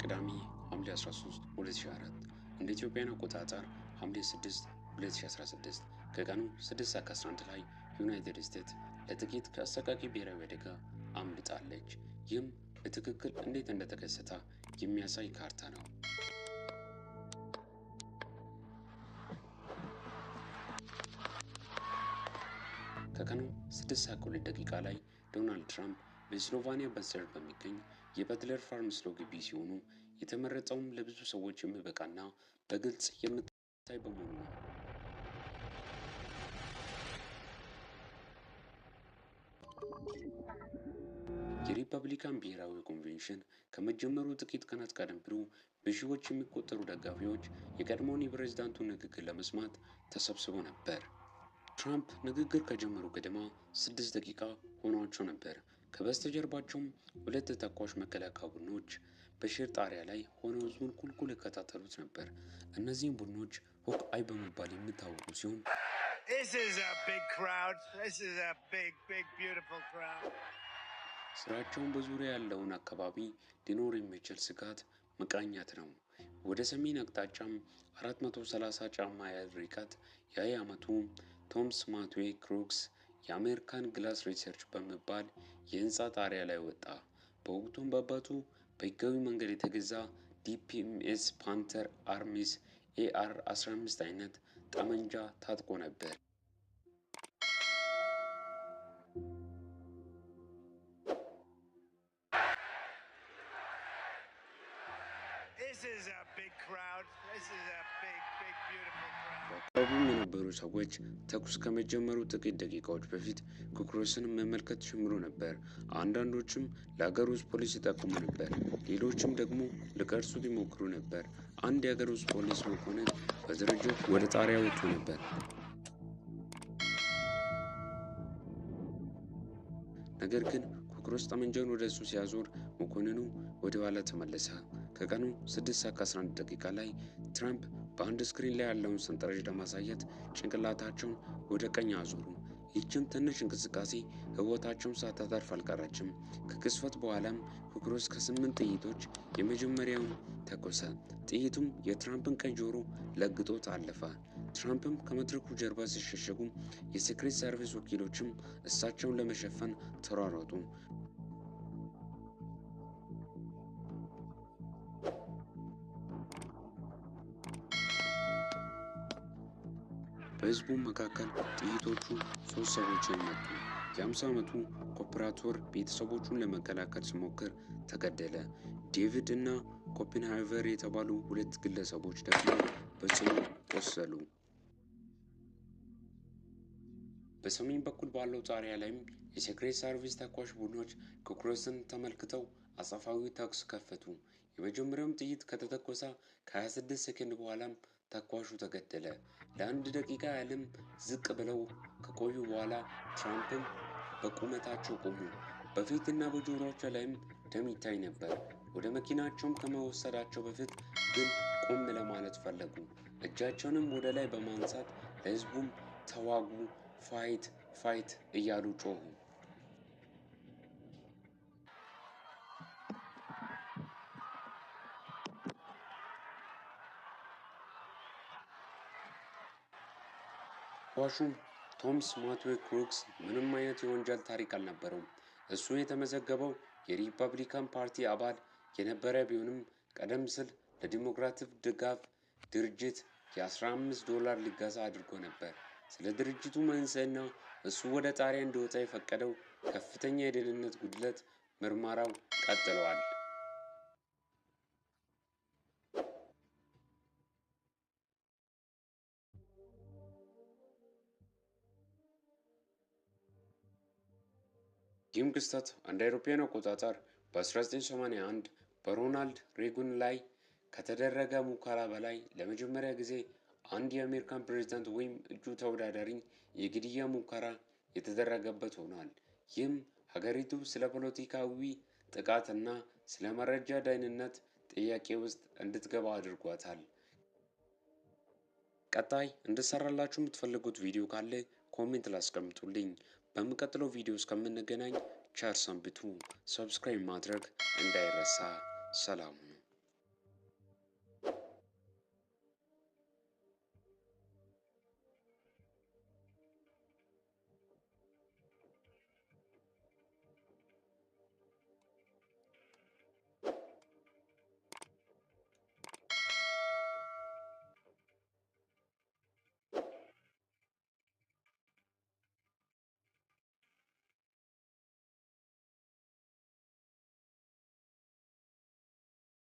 ቅዳሜ ሐምሌ 13 2004 እንደ ኢትዮጵያን አቆጣጠር ሐምሌ 6 2016 ከቀኑ 6:11 ላይ ዩናይትድ ስቴትስ ለጥቂት ከአሰቃቂ ብሔራዊ አደጋ አምልጣለች። ይህም በትክክል እንዴት እንደተከሰተ የሚያሳይ ካርታ ነው። ከቀኑ 6:02 ላይ ዶናልድ ትራምፕ በስሎቫኒያ በዘር በሚገኝ የበትለር ፋርም ስሎ ግቢ ሲሆኑ የተመረጠውም ለብዙ ሰዎች የሚበቃና በግልጽ የምታይ በመሆኑ ነው። የሪፐብሊካን ብሔራዊ ኮንቬንሽን ከመጀመሩ ጥቂት ቀናት ቀደም ብሎ በሺዎች የሚቆጠሩ ደጋፊዎች የቀድሞውን የፕሬዝዳንቱን ንግግር ለመስማት ተሰብስበው ነበር። ትራምፕ ንግግር ከጀመሩ ገደማ 6 ደቂቃ ሆኗቸው ነበር። ከበስተጀርባቸውም ሁለት ተኳሽ መከላከያ ቡድኖች በሽር ጣሪያ ላይ ሆነው ህዝቡን ቁልቁል ይከታተሉት ነበር። እነዚህም ቡድኖች ሆክ አይ በመባል የሚታወቁ ሲሆን This is a big crowd. This is a big, big, beautiful crowd. ስራቸውን በዙሪያ ያለውን አካባቢ ሊኖር የሚችል ስጋት መቃኘት ነው። ወደ ሰሜን አቅጣጫም 430 ጫማ ያህል ርቀት የ20 ዓመቱ ቶምስ ማትዌ ክሩክስ የአሜሪካን ግላስ ሪሰርች በመባል የህንፃ ጣሪያ ላይ ወጣ። በወቅቱም በአባቱ በህጋዊ መንገድ የተገዛ ዲፒኤምኤስ ፓንተር አርሚስ ኤአር 15 አይነት ጠመንጃ ታጥቆ ነበር። This is a big crowd. This is a big, big, beautiful crowd. በአካባቢውም የነበሩ ሰዎች ተኩስ ከመጀመሩ ጥቂት ደቂቃዎች በፊት ክሩክስን መመልከት ጀምሮ ነበር። አንዳንዶችም ለሀገር ውስጥ ፖሊስ ይጠቁሙ ነበር፣ ሌሎችም ደግሞ ሊቀርጹት ይሞክሩ ነበር። አንድ የሀገር ውስጥ ፖሊስ መኮንን በደረጃው ወደ ጣሪያ ወጥቶ ነበር። ነገር ግን ክሩክስ ጠመንጃውን ወደ እሱ ሲያዞር መኮንኑ ወደ ኋላ ተመለሰ። ከቀኑ 6:11 ላይ ትራምፕ በአንድ ስክሪን ላይ ያለውን ሰንጠረዥ ለማሳየት ጭንቅላታቸውን ወደ ቀኝ አዞሩ። ይህችም ትንሽ እንቅስቃሴ ሕይወታቸውን ሳታተርፍ አልቀረችም። ከቅጽበት በኋላም ክሩክስ ከ8 ጥይቶች የመጀመሪያውን ተኮሰ። ጥይቱም የትራምፕን ቀኝ ጆሮ ለግጦት አለፈ። ትራምፕም ከመድረኩ ጀርባ ሲሸሸጉ፣ የሴክሬት ሰርቪስ ወኪሎችም እሳቸውን ለመሸፈን ተሯሯጡ። በህዝቡ መካከል ጥይቶቹ 3 ሰዎችን መቱ። የ50 ዓመቱ ኮፕራቶር ቤተሰቦቹን ለመከላከል ሲሞክር ተገደለ። ዴቪድ እና ኮፔንሃይቨር የተባሉ ሁለት ግለሰቦች ደግሞ በጽኑ ቆሰሉ። በሰሜን በኩል ባለው ጣሪያ ላይም የሴክሬት ሰርቪስ ተኳሽ ቡድኖች ክሩክስን ተመልክተው አጸፋዊ ተኩስ ከፈቱ። የመጀመሪያውም ጥይት ከተተኮሰ ከ26 ሰከንድ በኋላም ተኳሹ ተገደለ። ለአንድ ደቂቃ ያህልም ዝቅ ብለው ከቆዩ በኋላ ትራምፕም በቁመታቸው ቆሙ። በፊትና በጆሮአቸው ላይም ደም ይታይ ነበር። ወደ መኪናቸውም ከመወሰዳቸው በፊት ግን ቆም ለማለት ፈለጉ። እጃቸውንም ወደ ላይ በማንሳት ለህዝቡም ተዋጉ፣ fight fight እያሉ ጮሁ። ተኳሹም ቶምስ ማትዌ ክሩክስ ምንም አይነት የወንጀል ታሪክ አልነበረውም። እሱ የተመዘገበው የሪፐብሊካን ፓርቲ አባል የነበረ ቢሆንም ቀደም ሲል ለዲሞክራቲክ ድጋፍ ድርጅት የ15 ዶላር ልገሳ አድርጎ ነበር። ስለ ድርጅቱ መንስኤና እሱ ወደ ጣሪያ እንዲወጣ የፈቀደው ከፍተኛ የደህንነት ጉድለት ምርመራው ቀጥለዋል። ይህም ክስተት እንደ አውሮፓውያን አቆጣጠር በ1981 በሮናልድ ሬገን ላይ ከተደረገ ሙከራ በላይ ለመጀመሪያ ጊዜ አንድ የአሜሪካን ፕሬዝዳንት ወይም እጩ ተወዳዳሪ የግድያ ሙከራ የተደረገበት ሆኗል። ይህም ሀገሪቱ ስለ ፖለቲካዊ ጥቃትና ስለ መረጃ ደህንነት ጥያቄ ውስጥ እንድትገባ አድርጓታል። ቀጣይ እንድሰራላችሁ የምትፈልጉት ቪዲዮ ካለ comment ላይ አስቀምጡልኝ። በሚቀጥለው ቪዲዮ እስከምንገናኝ ቸር ሰንብቱ። subscribe ማድረግ እንዳይረሳ። ሰላም ሁኑ።